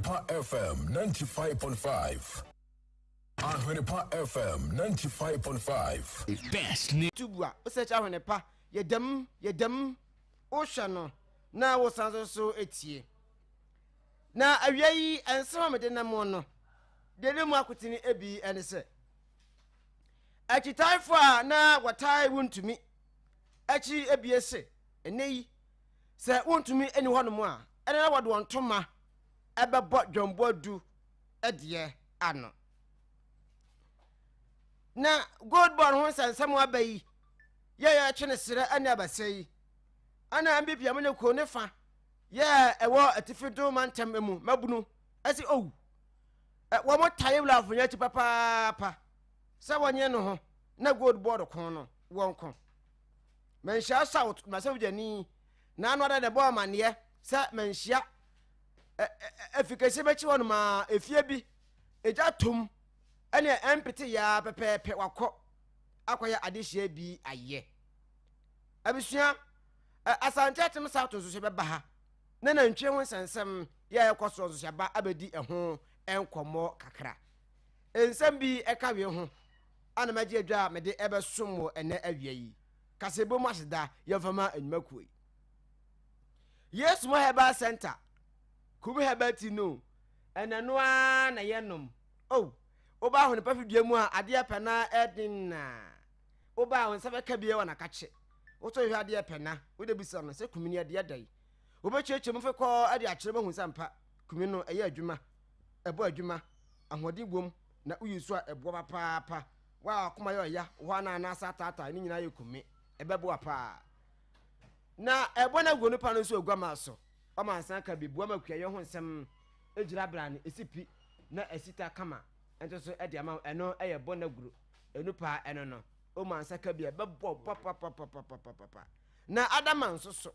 Ahwenepa FM 95.5. Ahwenepa FM 95.5. Best news. YouTube a, wo search Ahwenepa, yɛ dɛm, yɛ dɛm, wohwɛ no na wosan nso so tie. Na awia yi nsɛm a mede nam no, deɛ ne mu akotene bi ne sɛ, akyitaefo a na wɔtae wontumi akyi ebie se ɛnɛ yi sɛ wontumi nni hɔnom a, ɛne na wɔde wɔn ntoma ɛbɛbɔ dwamboa du deɛ ano. Na gold ball ho nsɛnsɛm aba yi yɛ yɛtwe ne serɛ ne abasɛ yi ana MPP amanyɔkuo ne fa yɛ ɛwɔ atifi do mantam mu mabunu ɛsi owu wɔn tae wura afonya akyi papaapa sɛ wɔnyɛ no ho na gold board ko no wɔn ko. Manhyia South mmarahyɛbadwani na ano ada na ɛbɔ amanneɛ sɛ manhyia efikɛse bɛkyi hɔ nom a efie bi egya tom ɛne ɛmpete yaa pɛpɛɛpɛ wakɔ akɔyɛ adehyeɛ bi ayɛ. Abusua Asante Atem South nso so bɛba ha na nantwie ho nsɛnsɛm yɛ ɛkɔ soɔ nso so aba abɛdi ɛho nkɔmmɔ kakra. Nsɛm bi ɛka wei ho ana magye adwa a mede ɛbɛsom wɔ ɛnɛ awia yi. Kasɛbɔ mu aseda yɛmfa ma nnwumakuo yi. Yesu mo Herbal Center, Kum Herbal Tea no, ɛnɛ no ara na yɛnom. Oh, woba ahonepa fidua mu a adeɛ pɛ na ɛden na woba a wo nsa bɛka bi wɔ nakakye. Wotɔ hwehwɛ adeɛ pɛ na wode bisa no sɛ kumini adeɛ da yi. Wobɛkyerɛkyerɛ mu fekɔɔ de akyerɛ mahu sɛ ampa kumi no ɛyɛ adwuma, ɛbɔ adwuma, ahoɔden wom na woyi so a ɛboa papaapa. Wo a wakoma yɛ ɔya, wo hɔ ana anaasɛ ataataa ne nyinaa yɛ kumi, ɛbɛboa paa. Na ɛbɔ no aguo no pa no nso aguamaa so. Ɔma nsa ka bi boa ma kuayɛ ho nsɛm gyina brane, ɛsi pi na ɛsi ta kama nso so de ama wo. Ɛno yɛ bɔ no aguro. Ɛnu paa ɛno no, ɔma nsa ka bi a ɛbɛbɔ papapapapapapa. Na adama nso so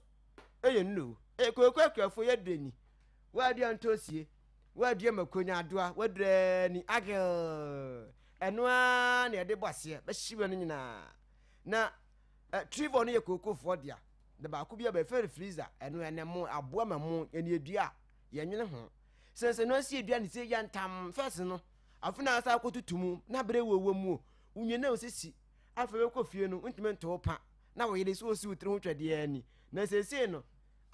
ɛyɛ nnuro. Ɛyɛ kooko akuafoɔ yɛ aduro ni. Woadua ntoosie, woadua mako, nyaadoa, woadura ani agel. Ɛno ara na yɛde bɔ aseɛ bɛhye wura no nyinaa. Na Trivor no yɛ kookofoɔ dea. Na baako bi a bɛfrɛ no freezer, ɛno ɛnɛ mo aboa ma mo ɛne edua a yɛnwene ho. Sɛ sɛ no asi edua ne sɛ yɛ ntam fɛs no, afei na asa akɔtutu mu na bere wɔ wɔ mu o, wonwie na osisi. Afei wokɔ fie no, wontumi nto pa na wo yere sɛ osi wo tiri ho twɛdeɛ ani. Na seesei no,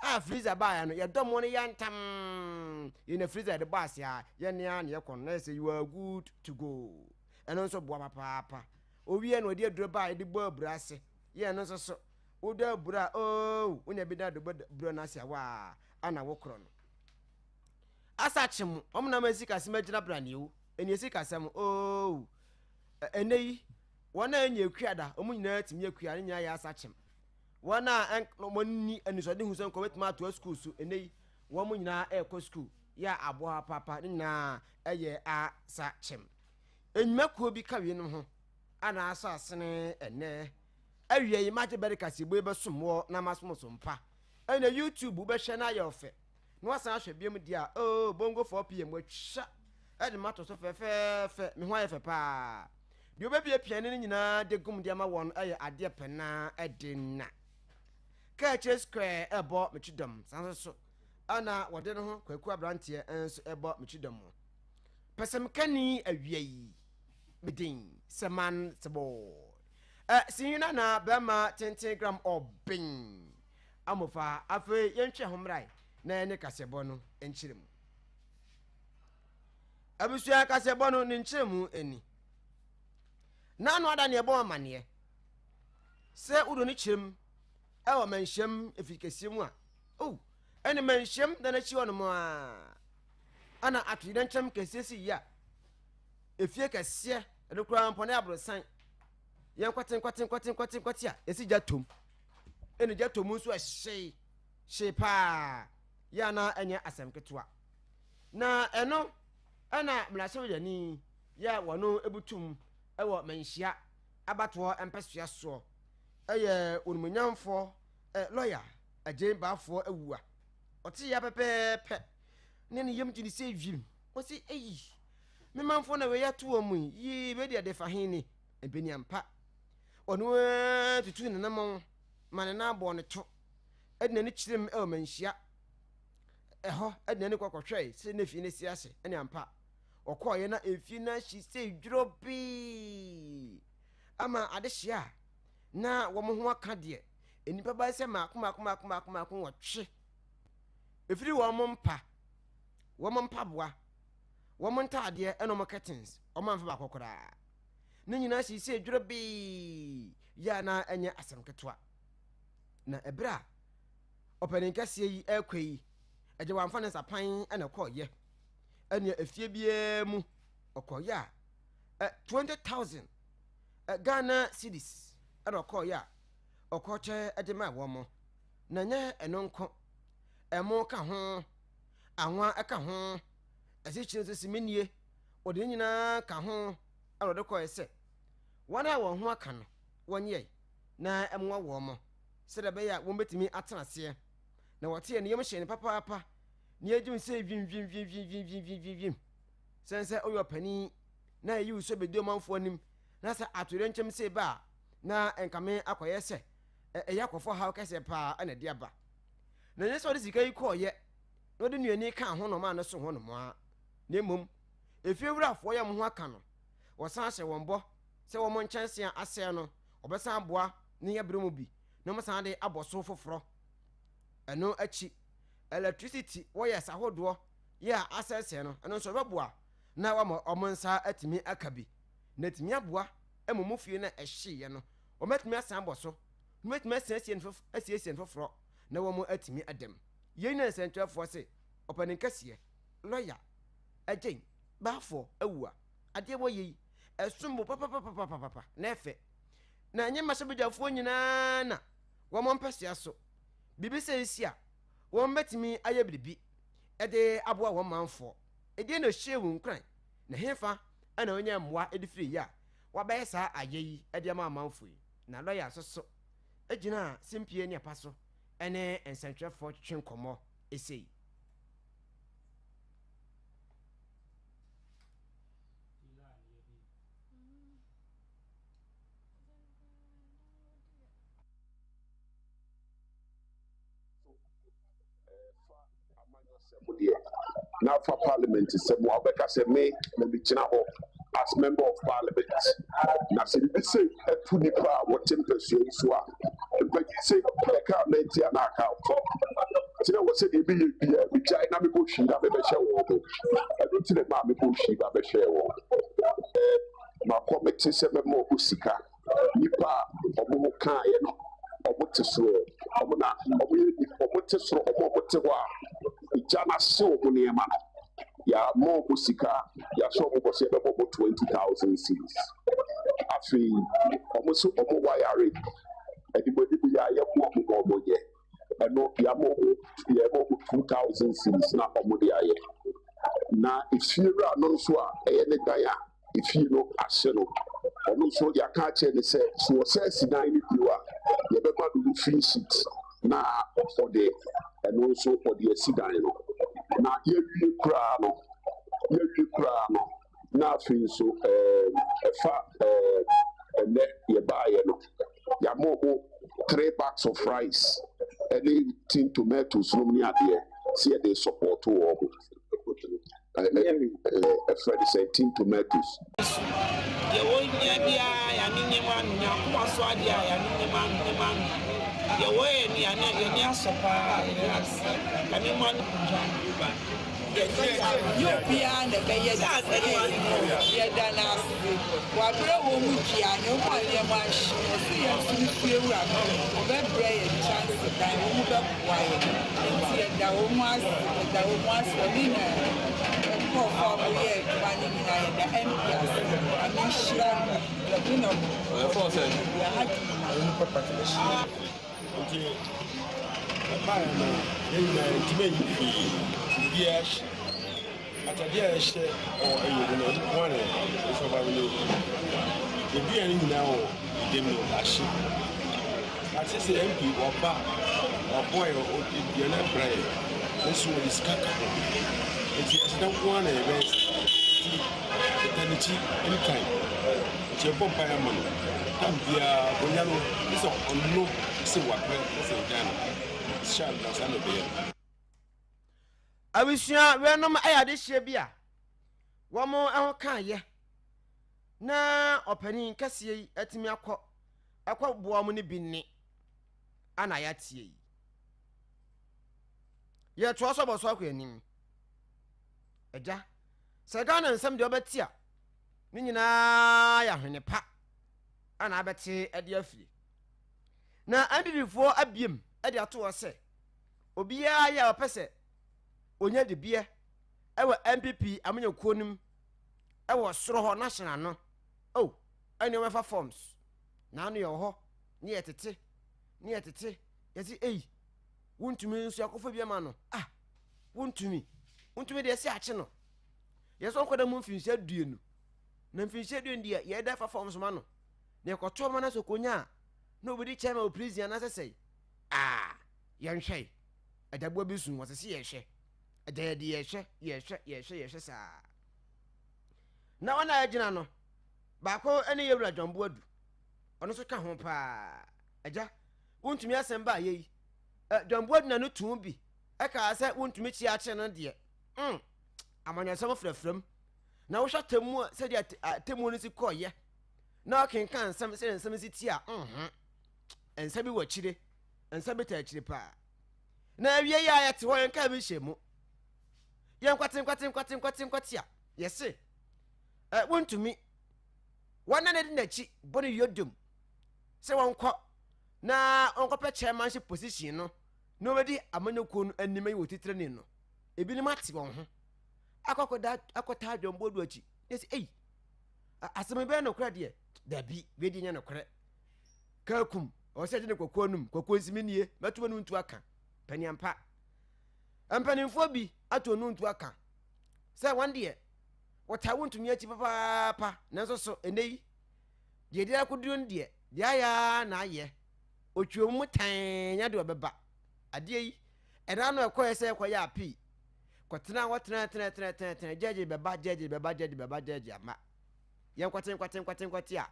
a freezer baeɛ no, yɛdɔ mo no yɛ ntam. Yɛnya freezer yɛde bɔ ase a, yɛne a na yɛkɔ no, na yɛ sɛ you are good to go. Ɛno nso boa papaapa. Owie na ɔde aduro ba a yɛde bɔ aburo ase. Yɛ ɛno nso so. Wodɔ aburo a, oo, wonya bi na de bɔ aburo no ase a, waa, ana wokorɔ no. Asa kye mo, wɔn nam asi kasɛm agyina brane o, ɛni asi kasɛm, oo. Ɛnɛ yi, wɔn a ɛnyɛ akua da, wɔn nyinaa tumi akua, ne nyinaa yɛ asa kyem. Wɔn a wɔn ni anisoadehu sɛ nka wɔbɛtumi atoa sukuu so, ɛnɛ yi, wɔn nyinaa ɛrekɔ sukuu, yɛ aboa paapa, ne nyinaa ɛyɛ asa kyem. Nnwumakuo bi ka weinom ho ana asɔ asene ɛnɛ awia yi magye bɛde kaseɛbɔ yi bɛsom woɔ na masom so mpa ɛnɛ YouTube wobɛhwɛ na ayɛ ɔfɛ na wasan ahwɛ biom deɛ a oh bongo 4pm watwa ɛde mato so fɛfɛɛfɛ me ho ayɛ fɛ paa deɛ wobɛbie piane no nyinaa de gum de ama wɔn ɛyɛ adeɛ pɛ na ɛde na kaakyire square ɛbɔ metwi dɔm san so so ɛna wɔde no ho kwaku aberanteɛ nso ɛbɔ metwi dɔm Pɛsɛmkani awia yi me din sɛ man sɛ boy ɛ sinhina na bɛrima tenten gram ɔben amofa afei yɛntwe ho mmrae na yɛne kaseɛbɔ no nkyerɛ mu abusua kaseɛbɔ no ne nkyerɛ mu ani na ano ada ne ɛbɔ amaneɛ sɛ wodɔ ne kyerɛm ɛwɔ manhyiam efi kɛseɛ mu a oh ɛne manhyiam da n'akyi hɔ nom a Ana atoyerɛnkyɛm kɛseɛ si yia efie kɛseɛ ɛno koraa mpo ne aborosan yɛn nkwate nkwate nkwate nkwate nkwate a yɛsi gya tom ɛna gya tom nso ɛhyee hyee paa yɛ ana ɛnyɛ asɛm ketewa na ɛno ɛna mmarahyɛbadwani yɛ a wɔn ebutum ɛwɔ manhyia abatoɔ mpɛsoa soɔ ɛyɛ onimonyamfoɔ ɛ lɔya agyen baafoɔ awua Ɔte ya pɛpɛɛpɛ ne ne yam gye ne sɛ wim. Ɔse, Eyi, me manfoɔ na wei ato wɔn yi, yii, wei deɛ defa he ni? Ɛbɛni ampa. Ɔno ara tutuu n'anammɔn ma ne nan bɔɔ ne to, de n'ani kyerɛɛ mu wɔ manhyia. ɛhɔ de n'ani kɔ kɔhwɛe sɛ na efie no asi ase. Ɛne ampa, ɔkɔeɛ na efie no ahye sɛ dworobee ama adehyeɛ a na wɔn ho aka deɛ nnipa bɛyɛ sɛ mmaako mmaako mmaako mmaako mmaako nwɔtwe ɛfiri wɔn mpa, wɔn mpaboa, wɔn ntaadeɛ ɛna wɔn curtains, wɔn amfa baako koraa. Ne nyinaa hyee sɛ dworobee yɛ a na ɛnyɛ asɛm ketewa. Na ɛberɛ a ɔpanin kɛseɛ yi rekɔ yi, ɛgye wamfa ne nsapan na ɛkɔɔyɛ. Ɛnea efie biara mu ɔkɔɔyɛ a, 20,000 Ghana cedis ɛna ɔkɔɔyɛ a ɔkɔkyɛ de maa wɔn. Na ɛnyɛ ɛno nko, ɛmo ka ho, anwa ka ho, asikyire nso simenie, ɔde ne nyinaa ka ho ɛna ɔde kɔɔyɛ sɛ wɔn a wɔn ho aka no wɔnyɛe na ɛmmoa wɔn sɛdeɛ ɛbɛyɛ a wɔbɛtumi atena aseɛ. Na wɔteɛ ne yam hyee no papaapa, na yɛgye sɛ vim vim vim vim vim vim vim vim. Sɛn sɛ woyɛ ɔpanin na ɛyi wo sɛ bɛdi ɔmanfoɔ anim na sɛ atoyerɛnkyɛm sei ba a, na ɛnkame akɔyɛ sɛ ɛyɛ akɔfɔ haw kɛseɛ paa na ɛde aba. Na ɛnyɛ sɛ ɔde sika yi kɔɔyɛ na ɔde nnuani kaa ho na ɔmaa no so hɔ nom ara, na mmom efiewurafoɔ yɛ wɔn ho aka no, wɔsan hyɛ wɔn bɔ sɛ wɔn nkyɛnse a asɛe no wɔbɛsan aboa ne yɛbrɛ mu bi na wɔsan de abɔ so foforɔ. Ɛno akyi, electricity wires ahodoɔ yɛ a asɛesɛe no, ɛno nso ɛbɛboa na wama wɔn nsa atumi aka bi. Na atumi aboa ma wɔn fie no a ɛhyeeɛ no, wɔatumi asan abɔ so, na wɔatumi asiesie no asiesie no foforɔ na wɔatumi ada mu. Yei na nsɛntwerɛfoɔ se ɔpanin kɛseɛ, lɔya, Agyen, Baafoɔ awu a, adeɛ wɔyɛ yi, ɛsom bo papapapapapa na ɛfɛ. Na ɛnyɛ mmarahyɛbadwafoɔ nyinaa na wɔn mpasua so biribi sɛ esi a, wɔbɛtumi ayɛ biribi de aboa wɔn manfoɔ. Ɛdeɛn na ɛhyɛɛ wo nkuran, na hefa na wonyaa mmoa de firiiɛ a woabɛyɛ saa ayɛ yi de ama amanfoɔ yi? Na lɔya nso so gyinaa simpie ne apa so ne nsɛntwerɛfoɔ twetwe nkɔmmɔ sei. Amanyɔsɛm deɛ na afa parliament sɛm a wobɛka sɛ me na megyina hɔ as member of parliament na sɛ biribi sei ɛto nipa a wɔte mpasua yi so a mpanyin sɛ ɛka mɛnti a na aka mfɔ nti na wɔ sɛ deɛ meyɛ biara megyae na mebɔ hwii na mebɛhyɛ wɔn mo ɛno nti na maa mebɔ hwii ba bɛhyɛɛ wɔn makɔ mete sɛ mɛma ɔmo sika. Nnipa a wɔn ho kaeɛ no, wɔte soro. Wɔn na wɔyɛ nnipa, wɔte soro, wɔn a wɔte hɔ a egya no ahye wɔn nneɛma no. Yɛama wɔn sika, yɛahyɛ wɔn bɔ sɛ yɛbɛbɔ wɔn 20,000 cedis. Afei, wɔn nso wɔn wayare, animuanimu yɛ a yɛboa wɔn ma wɔnyɛ. Ɛno yɛama wɔn, yɛma wɔn 2,000 cedis na wɔde ayɛ. Na efiewura no nso a ɛyɛ ne dan a efie no ahye no, ɔno nso yɛaka akyerɛ no sɛ, sɛ ɔsan si dan no bio a, yɛbɛma no roofing sheet na ɔde ɛno nso ɔde asi dan no. Na yɛawie koraa no, yɛawie koraa no, na afei nso ɛɛ ɛfa ɛɛ ɛnɛ yɛbaayɛ no, yɛama ɔmo three bags of rice ɛne tin tomatoes nom ne adeɛ sɛ yɛde support wɔn. Ɛfrɛ no sɛ tin tomatoes. Deɛ wɔhia biara yɛane nyɛ ma no, Nyankopɔn so adeɛ a yɛane nyɛ ma no, nyɛ ma no. Deɛ wɔyɛ no yɛane yɛni asɔ paa, yɛda ase. Nyame mma no kudwa. Nyɛ obiara na ɛbɛyɛ deɛ ɔyɛeɛ no. Yɛda no ase. Wabrɛ wɔn mu pii a ne ho a nneɛma ahye. Ɔse yɛn nso ne fie wura no, ɔbɛbrɛ yɛn nkyɛnsedan, wɔn bɛboa yɛn. Enti yɛda wɔn ase, yɛda wɔn ase. Ɔne ne nkurɔfoɔ a wɔyɛ adwuma no nyinaa, yɛda MP ase. Nyame nhyira no. Ɔde ne ho biribiara adwuma. Nti ɛbaeɛ no, yɛn nyinaa yɛntumi anyi hwee. Biribiara hye. Atadeɛ a yɛhyɛ wɔ ɛyɛ mu no, ɛno nko ara na yɛfa ba no mu. Yɛn aduane nyinaa wɔ dɛm no, ahye. Ate sɛ MP waba, waboa yɛn, ɔde aduane abrɛ yɛn, nso wɔde sika ka ho. Nti aseda nko ara na yɛbɛyɛ saa. Nti yɛta n'akyi anytime. Nti yɛbɔ mpaeɛ ama no. Tam biara akonnwa no, gye sɛ ɔno sɛ wabrɛ na sɛ ɔgyae no. Inshallah saa na ɛbɛyɛ no. Abusua weinom yɛ adehyeɛ bi a wɔn ho kaeɛ na ɔpanin kɛseɛ yi atumi akɔ akɔ boa wɔn no bi nne ana yɛatie yi. Yɛtoa so abɔ so akɔ anim. Agya, sɛ Ghana nsɛm deɛ ɔbɛte a, ne nyinaa yɛ ahwene pa ana abɛte de afie. Na NPP foɔ abiem de ato hɔ sɛ obiara yɛ a ɔpɛ sɛ onya dibeɛ ɛwɔ NPP amanyɔkuo no mu ɛwɔ soro hɔ national no, oh, ɛne wɔmɛfa forms na ano yɛ wɔ hɔ ne yɛ tete ne yɛ tete yɛsi ei wontumi nso akɔfa bi ama no. Ah, wontumi deɛ ɛsɛ akye no yɛsɛ ɔnkɔda mu mfinhyia 20 na mfinhyia 20 deɛ yɛda fa forms ma no na yɛkɔto ama no sɛ ɔkɔnya a na obɛdi chairman wɔ prison anaasɛ sɛe. Ah, yɛnhwɛ adaboa bi su wɔsɛ sɛ yɛhwɛ agya yɛde yɛhwɛ yɛhwɛ yɛhwɛ yɛhwɛ saa na wɔn a agyina no baako ne yɛwura John Boadu, ɔno nso ka ho paa. Agya, wontumi asɛm ba yɛ yi, John Boadu na no tuu bi ɛkaa sɛ wontumi kyia akyerɛ no deɛ amanyɔsɛm frɛfrɛm na wohwɛ atemmu sɛdeɛ atemmuo no si kɔɔyɛ na ɔkenkan nsɛm sɛdeɛ nsɛm si ti a nsa bi wɔ akyire, nsa bi ta akyire paa. Na awie yi a yɛte hɔ yɛn kaa bi hyɛ mu yɛn nkwate nkwate nkwate nkwate nkwate a yɛse ɛ wontumi wɔn na ne de n'akyi bɔ ne yodom sɛ wɔnkɔ na wɔnkɔpɛ chairmanship position no na wɔbɛdi amanyɔkuo no anim ayi wɔ titirani no. Ebinom ate wɔn ho akɔkɔda akɔta adwamboɔ do akyi na sɛ ei, asɛm bɛyɛ nokorɛ deɛ, dabi, wei deɛ nyɛ nokorɛ. Kaakum ɔwɔ sɛ ɛgye ne kɔkɔɔ num kɔkɔɔ nsimi nie mɛto no ntu aka paniampa. Mpanimfoɔ bi ato no ntu aka sɛ wɔn deɛ wɔtaa wontumi akyi papaapa, nanso so ɛnɛ yi deɛ deɛ akoduro no deɛ deɛ ayɛ ara na ayɛ otwuo mu tan nya deɛ ɔbɛba adeɛ yi ɛna no ɛkɔɛ sɛ ɛkɔyɛ apii kɔtena hɔ tena tena tena tena tena gyɛgye bɛba gyɛgye bɛba gyɛgye bɛba gyɛgye ama yɛn nkɔte nkɔte nkɔte nkɔte a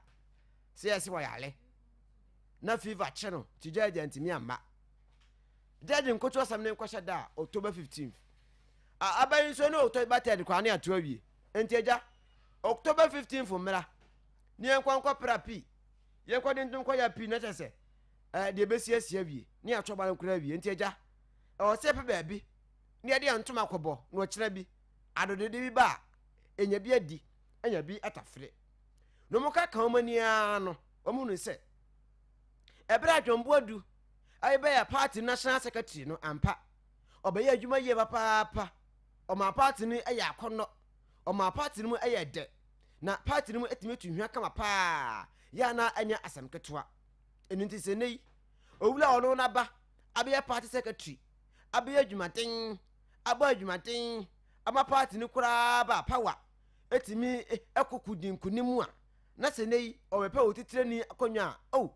sɛ yɛsi wɔ yale na fever kye no ti gyɛgye ntumi amma gyɛgye nkoto asɛm ne nkɔhyɛ da a October 15th a aba yi nso ne October 3rd kwan ne ato awie. Nti agya, October 15th mmra ne yɛn nkɔ nkɔ pra pii yɛn kɔ de ntom kɔ ya pii na kyɛ sɛ ɛɛ deɛ bɛsi asi awie ne yɛato aba no koraa awie. Nti agya, ɛwɔ sɛ yɛpɛ baabi ne yɛde yɛn ntoma kɔbɔ na ɔkyerɛ bi adodede bi ba a ɛnya bi adi ɛnya bi atafere na wɔn ka ka wɔn ani ara no wɔn hunu sɛ ɛberɛ a John Boadu ayɛ bɛyɛ party national secretary no, ampa ɔbɛyɛ adwuma yie papaapa. Ɔmaa party no yɛ akɔnnɔ, ɔmaa party no mu yɛ dɛ, na party no mu tumi tu hwa kama paa yɛ a na ɛnyɛ asɛm ketewa. Ɛno nti sɛ nnɛ yi owura a ɔno n'aba abɛyɛ party secretary abɛyɛ adwumaden abɔ adwumaden ama party no koraa ba power ɛtumi ɛkɔ kodi nkonim a, na sɛ nnɛ yi ɔbɛpɛ otitirani akonnwa a, oh,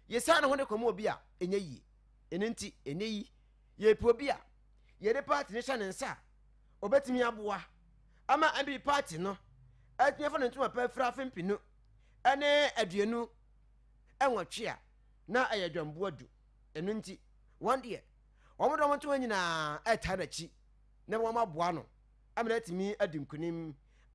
yɛsan ne ho de kɔma obi a ɛnyɛ yie. Ɛno nti ɛnnɛ yi yɛpɛ obi a yɛde party no hyɛ ne nsa a ɔbɛtumi aboa ama NPP party no atumi afa ne ntoma pa afira afe 2028 a na ɛyɛ dwamboa du. Ɛno nti wɔn deɛ wɔn de wɔn ntoma nyinaa ɛtaa n'akyi na wɔn aboa no ama no atumi adi nkonim.